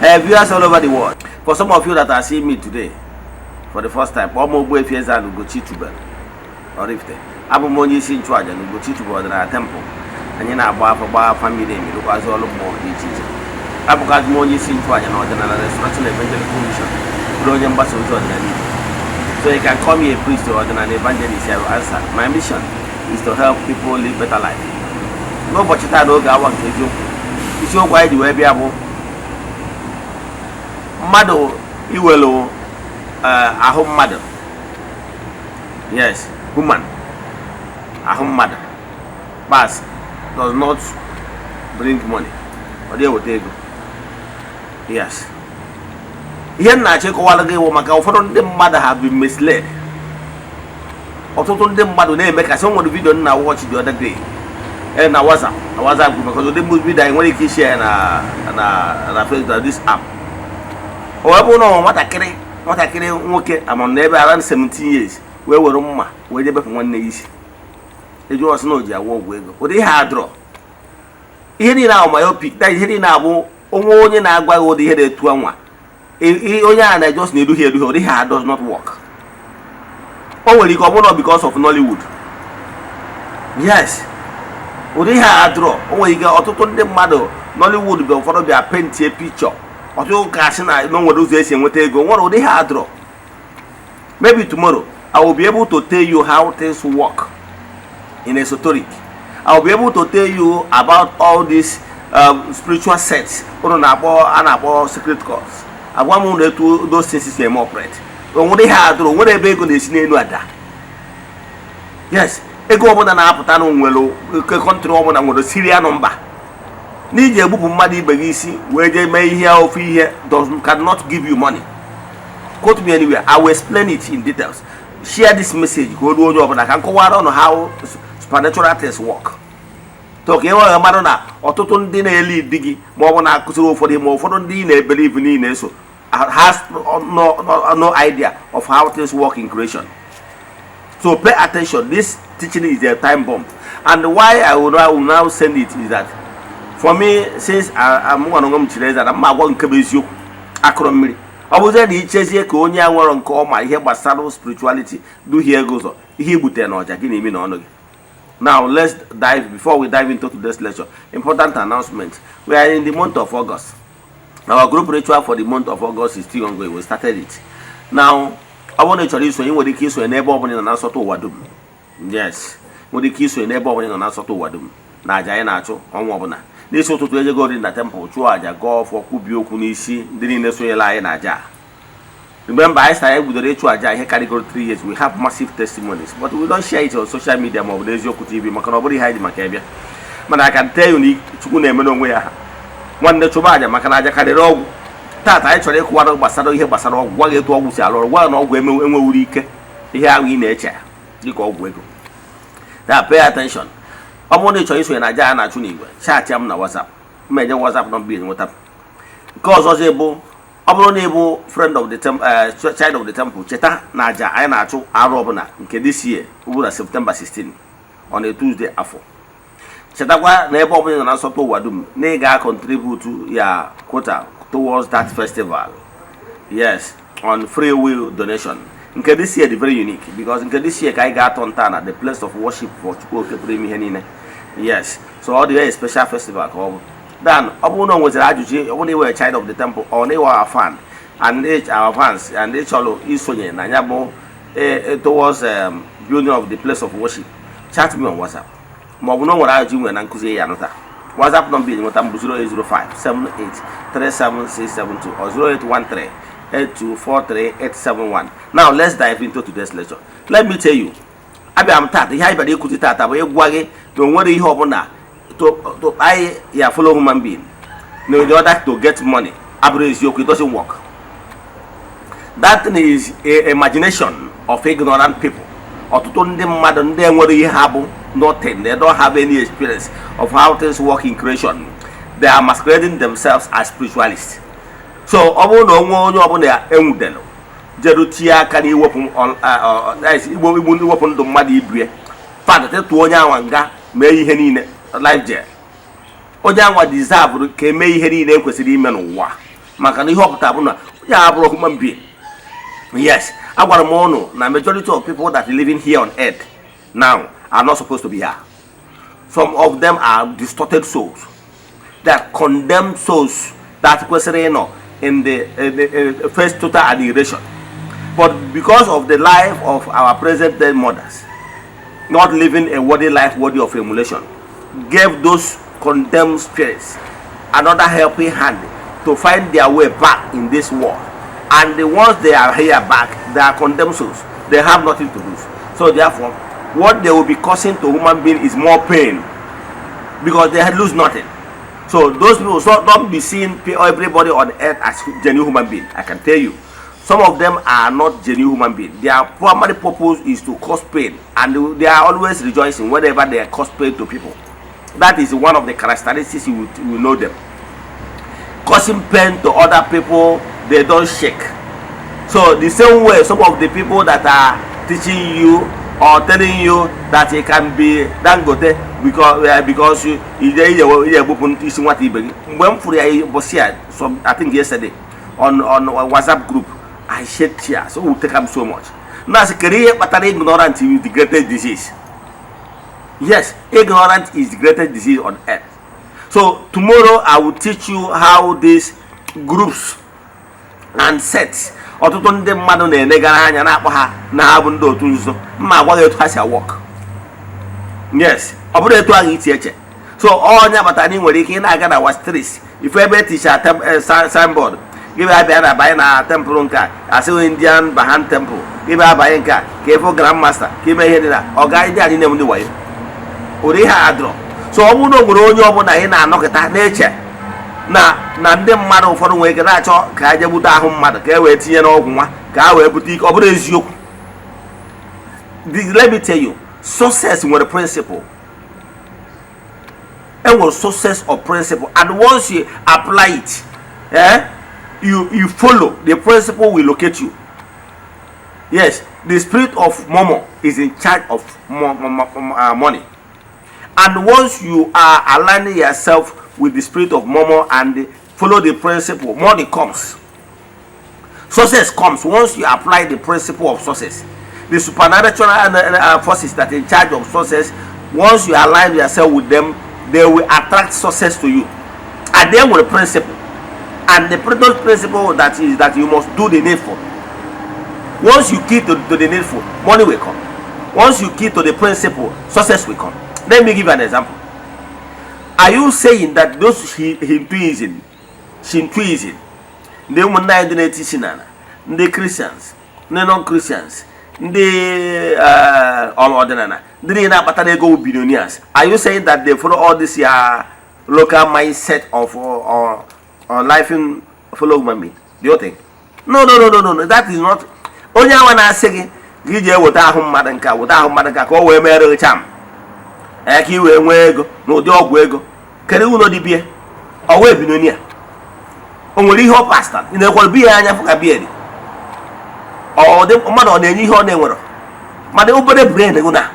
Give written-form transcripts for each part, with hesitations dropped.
Viewers all over the world, for some of you that are seeing me today for the first time, kpọọ m Ogbuefi Eze-Ana Ugochi Tubelu Oraifite. Abụ m onye isi nchụaja na Ugochi Tubelu Ọdịnala Temple. Anyị na-agba afa, gbaa afa miri emi, rụkwazị ọrụ mmụọ dị iche iche. Abụkwazị m onye isi nchụaja na Ọdịnala Restoration Evangelical Mission, bụrụ onye mgbasa ozi ọdịnala Igbo. So you can call me a priest or ọdịnala evangelist, I will answer. My mission is to help people live better life. N'ụbọchị taa, n'oge awa nke eziokwu, isiokwu anyị ji wee bịa bụ mmadụ iwelu ahụ mmadụ, yes, human ahụ mmadụ pass does not bring money. Ọ dị eweta ego. Yes, ihe m na-achọ ịkọwara gị wụ maka ụfọdụ ndị mmadụ have been misled. Ọtụtụ ndị mmadụ na-eme kasị. O nwere video m na watch the other day na WhatsApp, na WhatsApp group, because ụdị video anyị nwere ike ishare na Facebook, na this app. O wee bụrụ na ọ nwatakịrị nwoke ama na ebe around 17 years wee were mma wee jebepụ nwanne ya isi, eji ọsị na o ji agwọ ọgwụ ego. Ụdị ihe adọrọ, ihe niile ahụ myopic, that ihe niile abụ onwe onye na-agwa gị ụdị ihe na-etu anwa, onye a na-ejos na-eduhie eduhie. Ụdị ihe a does not work. O nwere ike ọ bụrụ because of Nollywood. Yes, ụdị ihe a adọrọ. O nwere ike ọtụtụ ndị mmadụ Nollywood bịa, ụfọdụ bịa paintie picture, ọtụtụ ka asị na o nwere ụzọ esi enweta ego. Nwere ụdị ihe adọrọ. Maybe tomorrow I will be able to tell you how things work in esoteric. I will be able to tell you about all these spiritual sets unu na-akpọ, a na-akpọ secret cults. Agwa m unu etu those things si eme operate. O nwere ihe adụrụ, nwere ebe ego na-esi n'elu ada. Yes, ego ọbụla na-apụta na nwere nke country ọbụla nwere serial number. N'iji egbupụ mmadụ ibe gị isi wee jee mee ihe ofu ihe does cannot give you money. Quote me anywhere, I will explain it in details. Share this message ka o ruo onye ọbụla, ka m kọwara ọnụ how supernatural things work, to ka ị nwere mmadụ na ọtụtụ ndị na-eli di gị ma ọ bụ na-akụziri ụfọdụ, ma ụfọdụ ndị ị na-ebelieve niile eso has no idea of how things work in creation. So pay attention, this teaching is a time bomb. And why I will now send it is that for me, since I'm nwa onwe m chiri eze na mma agwa nke bụ eziokwu akụrụ mmiri, ọ bụzie na ichezie ka onye a nwere nke ọma ihe gbasara spirituality duhie gị ụzọ, ihe igbutere na ọja gị na imi na ọnụ gị. Now let's dive. Before we dive into today's lecture, important announcement. We are in the month of August. Our group ritual for the month of August is still ongoing. We started it. Now, ọ bụrụ na ị chọrọ isonye, ị nwere ike isonye n'ebe ọbụla ị nọ na nsọtụ ụwa dum. Yes, nwere ike isonye n'ebe ọbụla ị nọ na nsọtụ ụwa dum na aja anyị na-achụ ọnwa ọbụla. N'isi ụtụtụ, ejegori na temple chụọ aja, gọọ ọfọ, kwubie okwu n'isi ndị niile sonyere anyị na aja. Remember, anyị sị anyị bidoro ịchụ aja ihe karịgoro 3 years. We have massive testimonies, but we don't share it on social media ma ọ bụ n'Eziokwu TV, maka na ọ bụrụ ihe anyị ji maka ịbịa. Mana I can tell you na Chukwu na-eme n'onwe ya ha. Nwanne, chụba aja, maka na aja karịrị ọgwụ. Taata anyị chọrọ ịkụwara gbasara ihe gbasara ọgwụ, gwa gị etu ọgwụ si arụ ọrụ, gwa gị na ọgwụ enwewuru ike ihe ahụ ị na-eche dịka ọgwụ ego. Na pay attention. Ọ bụrụ na ị chọrọ isonye na aja a na-achụ n'igwe, chat m na WhatsApp. M eje WhatsApp number nweta m. Nke ọzọzi bụ, ọ bụrụ na ị bụ friend of the temple, child of the temple, cheta na aja anyị na-achụ arụ ọbụla nke this year bụ na September 16 on a Tuesday afọ. Chetakwa na ebe ọbụla ị nọ na nsọtụ ụwa dum, na ị ga-contribute ya quota towards that festival, yes, on free will donation. Nke this year dị very unique because nke this year ka anyị ga-atọ nta na the place of worship for Chukwu Oke pụrụ ime ihe niile. Yes, so ọ dị a special festival ka ọ bụ. Then ọ bụrụ na o nweziri ajụjụ, ọ bụrụ na ị were child of the temple or na ịwa our fan and our fans and ị chọrọ isonye na ya bụ towards building of the place of worship, chat me on WhatsApp, ma ọ bụ na o nwere ajụjụ nwere na nkụzi ya anụta. WhatsApp number iji nweta m bụ 0805 7837672 or 0813 8243871. Now let's dive into today's lecture. Let me tell you, abịara m tata, ihe anyị bịara ịkụzi tata bụ ịgwa gị na o nwere ihe ọbụla to anyị ya follow human being na in order to get money abụrụ eziokwu. It doesn't work. That thing is a imagination of ignorant people. Ọtụtụ ndị mmadụ ndị enwere ihe ha bụ nothing, they don't have any experience of how things work in creation. They are masquerading themselves as spiritualists. So ọ bụrụ na onwe onye ọbụla enwudelu jeru tie aka n'iwepụ igbo igbu, iwepụ ndụ mmadụ ibie fat, tụọ onye anwa nga, mee ihe niile, life jail, onye anwa deserve ka eme ihe niile ekwesịrị ime n'ụwa. Maka na ihe ọ pụtara bụ na onye a bụrụ human being. Yes, agwara m ụnụ na majority of people that are living here on earth now are not supposed to be here. Some of them are distorted souls, that condemned souls that kwesịrị ịnọ in the first total annihilation. But because of the life of our present day mothers not living a worthy life worthy of emulation, gave those condemned spirits another helping hand to find their way back in this world. And the ones they are here back, they are condemned souls. They have nothing to lose. So therefore, what they will be causing to human being is more pain, because they lose nothing. So those people, so don't be seeing everybody on earth as genuine human being. I can tell you, some of them are not genuine human being. Their primary purpose is to cause pain, and they are always rejoicing whenever they cause pain to people. That is one of the characteristics you will know them. Causing pain to other people, they don't shake. So the same way, some of the people that are teaching you or telling you that it can be Dangote because you ije ije ije egbupụ isi nwata ibe gị. Mgbe m fụrụ ya ụbọchị a, some, I think yesterday, on WhatsApp group, I shed tears. O wutere m so much. Na-asị, kedu ihe kpatara? Ignorant is the greatest disease. Yes, ignorant is the greatest disease on earth. So tomorrow I will teach you how these groups and sets ọtụtụ ndị mmadụ na-enegara anya na-akpọ ha na ha bụ ndị otu nzuzo, mma agwa gị etu ha si work. Yes, ọ bụrụ etu ahụ iti eche. So onye agbata na ị nwere ike ị na-aga na wa street, ife ebe eticha signboard gị bịa bịa na banye na temple nke a, asịghị Indian Bahan temple, gị bịa banye nke a ka ịfụ grand master ka ime ihe dị na ọga ndị a niile ndị wayo. Ụdị ihe a adịrọ. So ọ bụrụ na o nwere onye ọbụla ị na-anọkịta na-eche na ndị mmadụ ụfọdụ nwere ike na-achọ ka a jee gbute ahụ mmadụ ka e wee tinye n'ọgwụ nwa ka a wee bute ike, ọ bụrụ eziokwu. Let me tell you, success nwere principle. Enwere success of principle, and once you apply it, you follow the principle, will locate you. Yes, the spirit of Mammon is in charge of money, and once you are aligning yourself with the spirit of Mammon and follow the principle, money comes, success comes. Once you apply the principle of success, the supernatural forces that in charge of success, once you align yourself with them, they will attract success to you. And then with the principle, and the those principle that is that you must do the needful. Once you key to the needful, money will come. Once you key to the principle, success will come. Let me give you an example. Are you saying that those Hinduism, Shintoism, ndị ụmụnna anyị ndị na-eti isi n'ala, ndị Christians, ndị non-Christians, ndị ọdịnala, ndị niile na-akpatara ego bụ billionaires, are you saying that they follow all this ya local mindset of life in follow human being? Do you think? No, no, no, no, no, no. That is not. Onye awa na-asị gị gị jee weta ahụ mmadụ nka, weta ahụ mmadụ nka ka o wee mere gị charm ee ka ị wee nwee ego n'ụdị ọgwụ ego, kedu ụlọ dibie ọwa billionaire? O nwere ihe ọ pasta ị na-ekwere biya anya fụ ka biya dị? Ọ dị mmadụ ọ na-enye ihe ọ na-enwere mana obere brain gị na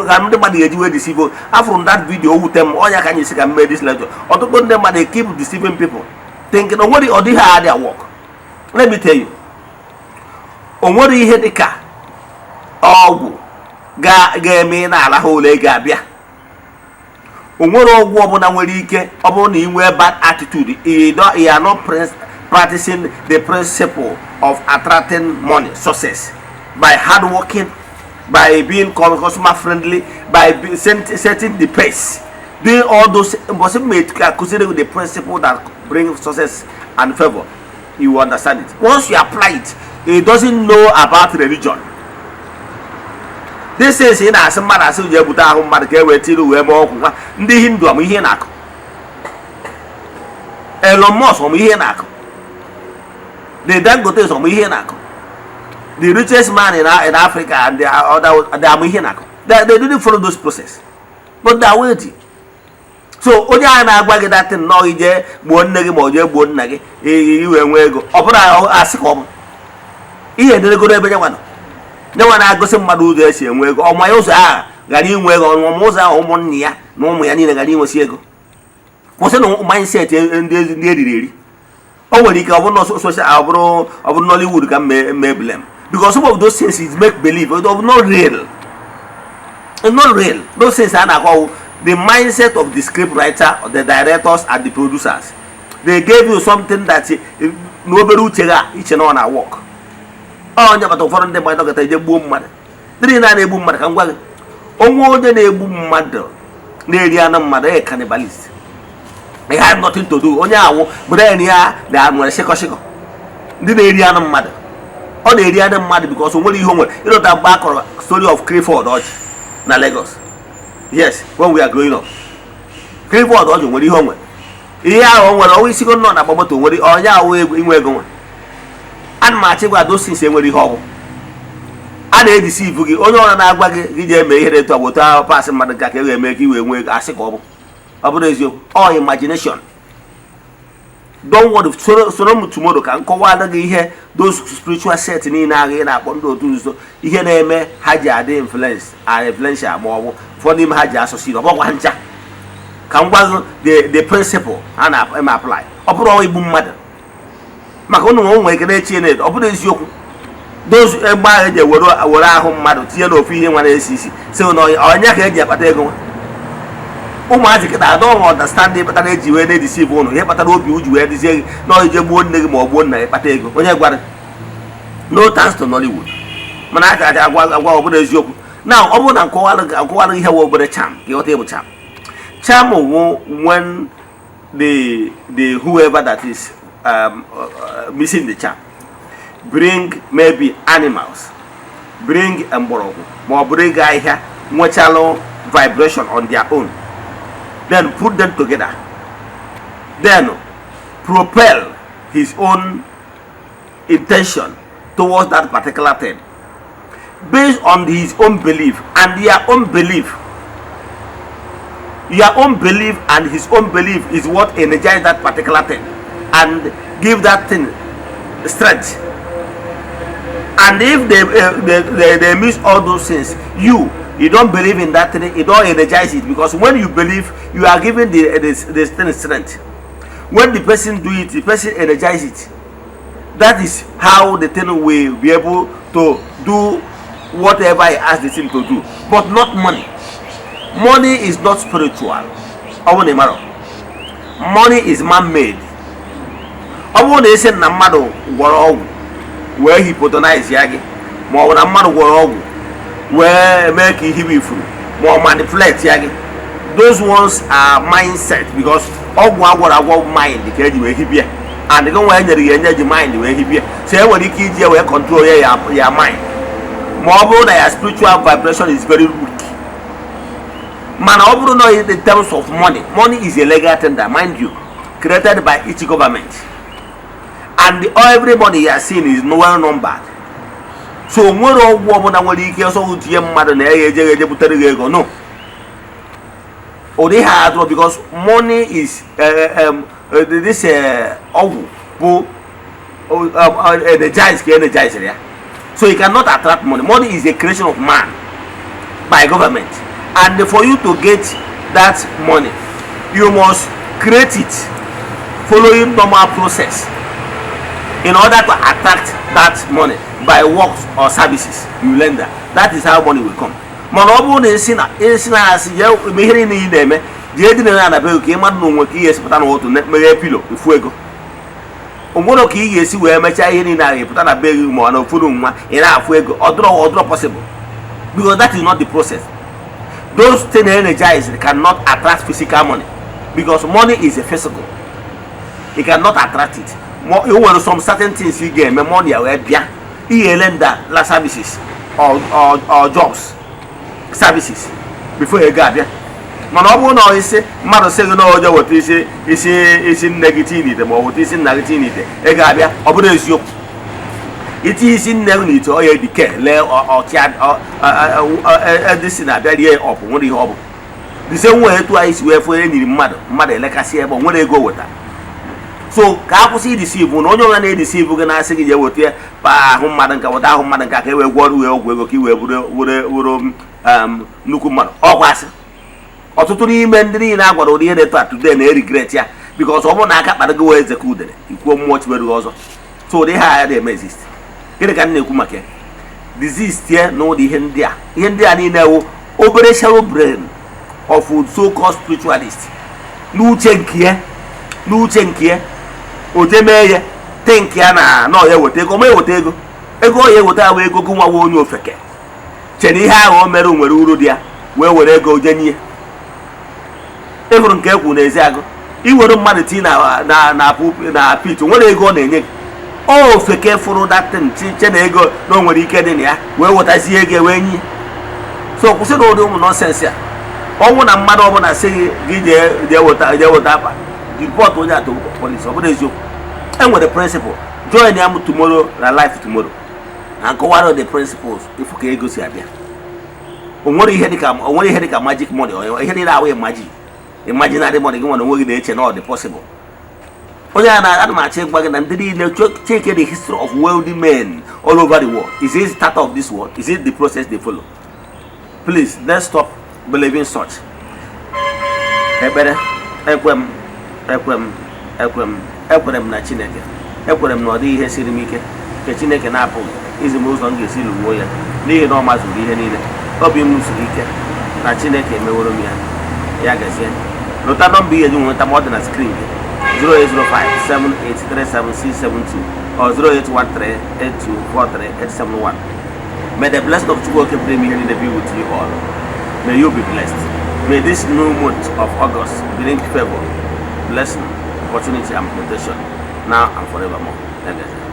ka ndị mmadụ ga-eji wee deceive. Afụrụ m that video, o wute m. Ọnya ka anyị si ka m mee this lecture. Ọtụtụ ndị mmadụ keep deceiving people, thinking o nwere ọ dịghị adị work. Let me tell you, o nwere ihe dị ka ọgwụ ga-eme ị na-alahụ ụlọ ego abịa. O nwere ọgwụ ọbụla nwere ike ọ bụrụ na ị nwee bad attitude, you are not practicing the principle of attracting money, success, by hard working, by being customer friendly, by setting the pace, doing all those mbọsị m akụziri the principle that bring success and favor, you will understand it. Once you apply it, it doesn't know about religion. This is ị na-asị mmadụ asị ji ebute ahụ mmadụ ka e wee tiri wee mee ọgwụ nwa. Ndị Hindu ọmụ ihe na-akụ, Elon Musk ọmụ ihe na-akụ, the Dangote ọmụ ihe na-akụ, the richest man in Africa and the other, they amụ ihe na-akụ. They didn't follow those process, but they are wealthy. So onye ahụ na-agwa gị datin nọọ ije gbuo nne gị ma ọ jee gbuo nna gị iwee nwee ego, ọ bụrụ asị ka ọ bụ ihe ederegoro ebe nyanwa nọ, nyanwa na-agosi mmadụ ụzọ esi enwe ego. Ọma ya ụzọ ahụ ghara inwe ego, ọmụma ụzọ ahụ ụmụnne ya na ụmụ ya niile ghara inwesi ego. Kwụsị na mindset ndị eriri eri. O nwere ike ọ bụrụ na social, ọ bụrụ Nollywood ka m mee blame, because some of those things is make believe. Ọ not real. It's not real. Those things a na-akọ, the mindset of the script writer, the directors and the producers, they gave you something that n'obere uche ga iche na ọ na work. Onye kpata ụfọdụ ndị mmadụ dọkịta eje gbuo mmadụ, ndị niile a na-egbu mmadụ. Ka m gwa gị, onwe onye na-egbu mmadụ, na-eri anụ mmadụ, a cannibalist. It had nothing to do. Onye awụ brain ya na nwere shịkọ shịkọ. Ndị na-eri anụ mmadụ, ọ na-eri anụ mmadụ because o nwere ihe o nwere ịrụta. Mgbe a kọrọ story of Clifford Orji na Lagos, yes, when we are growing up, Clifford Orji nwere ihe o nwere. Ihe ahụ o nwere ọnwa isigo nọ na agba moto nwere onye ahụ inwe ego nwe. Ana m achị gwa those things enwere ihe ọgwụ a na-edeceive gị. Onye ọra na-agwa gị gị ji eme ihe na-etu agbụta ahụ pasị mmadụ nke ka e ga-eme ka i wee nwee ego, asị ka ọ bụ, ọ bụrụ eziokwu, ọ imagination. Don't worry, soro m tomorrow ka m kọwara gị ihe those spiritual set niile ahụ ị na-akpọ ndị otu nzuzo, ihe na-eme ha ji adị influence and influential, ma ọ bụ ụfọdụ n'ime ha ji asụsụ ọ bụkwa ncha. Ka m gwa gị the principle ha na-eme apply. Ọ bụrụ igbu mmadụ maka ụnụ nwe nwere ike na-echi na ọ bụrụ eziokwu, those egbe ahụ eji ewere were ahụ mmadụ tinye n'ofu ihe nwa na-esi isi si na onye ka eji akpata ego nwa ụmụazị kịta adọghị understand ihe kpatara eji wee na-edeceive ụnụ, ihe kpatara obi uji wee dịzie gị na ije gbuo nne gị ma ọ gbuo nna gị kpata ego. Onye gwara? No thanks to Nollywood, mana a ga agwa agwa ọ bụrụ eziokwu na ọ bụrụ na nkọwalụ ihe wụ obere charm ka ịghọta ịbụ charm. Charm wụ when the whoever that is missing the charm bring maybe animals, bring mgbọrọgwụ ma ọ bring ahịhịa nwechalụ vibration on their own, then put them together, then propel his own intention towards that particular thing based on his own belief and their own belief. Your own belief and his own belief is what energize that particular thing and give that thing strength. And if they miss all those things, you don't believe in that thing, you don't energize it, because when you believe, you are giving the thing strength. When the person do it, the person energize it. That is how the thing will be able to do whatever he asked the thing to do. But not money. Money is not spiritual. Ọ bụ na ị marọ, money is man made. Ọ bụrụ na esi na mmadụ gwọrọ ọgwụ wee hypnotize ya gị, ma ọ bụ na mmadụ gwọrọ ọgwụ wee mee ka ihe ifuru, ma ọ manipulate ya gị, those ones are mindset, because ọgwụ agwọrọ agwọ, mind ka eji wee hibie, and gị nwa e nyere ya enye ji mind wee hibie. So e nwere ike iji ya wee control ya mind, ma ọ bụrụ na ya spiritual vibration is very weak. Mana ọ bụrụ na in terms of money, money is a legal tender, mind you, created by each government, and every money you are seeing is well numbered. So nwere ọgwụ ọbụla nwere ike ọsọ tinye mmadụ na ya eje eje butere gị ego, no, ụdị ha adụrọ, because money is this ọgwụ bụ energize ka energize ya. So you cannot attract money. Money is a creation of man by government, and for you to get that money, you must create it following normal process in order to attract that money by works or services you render. That is how money will come. Mana ọ bụrụ na esi na asị jee eme ihe niile ị na-eme, jee dina ya na be gị ka ị mmadụ na onwe ka ị ga-esipụta n'ụtụ meghee pillow ifu ego, onwere ka ị ga-esi wee mechaa ihe niile ahụ ịpụta na be gị ma ọ na ofuru nwa ị na-afụ ego. Ọ dụrọ possible, because that is not the process. Those things energized cannot attract physical money, because money is a physical. You cannot attract it. O nwere some certain things ị ga-eme, money ya wee bịa. Ị ga-ele nda la services or jobs, services before ego abịa. Mana ọ bụrụ na isi mmadụ sị gị na oje weta isi nne gị tii n'ite, ma ọ weta isi nna gị tii n'ite, ego abịa, ọ bụrụ eziokwu, itinye isi nne gị n'ite, ọ ya edike lee ọchịa edisi na-abịa rie ọpụ. Nwere ihe ọ bụ the same way etu anyị si wee fụ enyiri mmadụ, mmadụ elekasị ebe ọ nwere ego weta. So ka a kwụsị ideceive na onye ọbụla na-edeceive gị, na-asị gị jee weta ya pa ahụ mmadụ nka, weta ahụ mmadụ nka ka e wee gwọọ wee ọgwụ ego ka i wee bụrụ were nnukwu mmadụ. Ọkwa asị. Ọtụtụ n'ime ndị niile a gwara ụdị ihe na-eto a today na-eregret ya. Because ọ bụrụ na aka kpara gị wee eze ka udere ikwuo, mmụọ chiwere gị ọzọ. So ụdị ihe a na-eme exist. Gịnị ka m na-ekwu maka ya? Desist ye na ụdị ihe ndị a. Ihe ndị a niile wụ obere shallow brain of so called spiritualist. N'uche nke ya, n'uche nke ya, o je mee ya, think ya na ọ ya eweta ego. Ma eweta ego, ego ọ ya eweta ahụ, ego gị nwawa onye ofeke chere ihe ahụ o mere nwere uru dị ya, wee were ego je nye. Ịhụrụ nke ekwu n'ezi agụ iwere mmadụ tii na pit, nwere ego ọ na-enye gị. O ofeke fụrụ datin che na ego na o nwere ike dị na ya, wee wetazie ego wee nye. So kwụsị na ụdị ụmụ nonsense a. Ọnwụ na mmadụ ọbụla sị gị gị jee weta akpa, report onye atọ polisi. Ọ bụrụ eziokwu, e nwere principle. Join ya m tomorrow na live tomorrow na nkọwara the principles ifu ka ego si abịa. O nwere ihe dịka magic money. Ihe niile awụghị magic, imaginary money. Gị nwere onwe gị na-eche na ọ dị possible. Onye a na ana m achọ ịgwa gị na ndị niile, check the history of wealthy men all over the world. Is it start of this world? Is it the process they follow? Please, let's stop believing such. Ekpere: ekwe m, ekwe m, ekwe m, ekwere m na Chineke. Ekwere m na ọ dịghị ihe siri m ike nke Chineke na-apụghị izi m ụzọ m ga-esi lụgbuo ya, n'ihi na ọ mazuru ihe niile. Obi m siri ike na Chineke emeworo m ya. Ya gazie. Lụta nọmba ihe ji nweta ma ọ dị na screen gị: 08057837672 or 08138243871. May the blessing of Chukwu Okike ihe niile be with you all. May you be blessed. May this new month of August bring favor, blessing, opportunity and protection, now and forevermore. Ya gazie.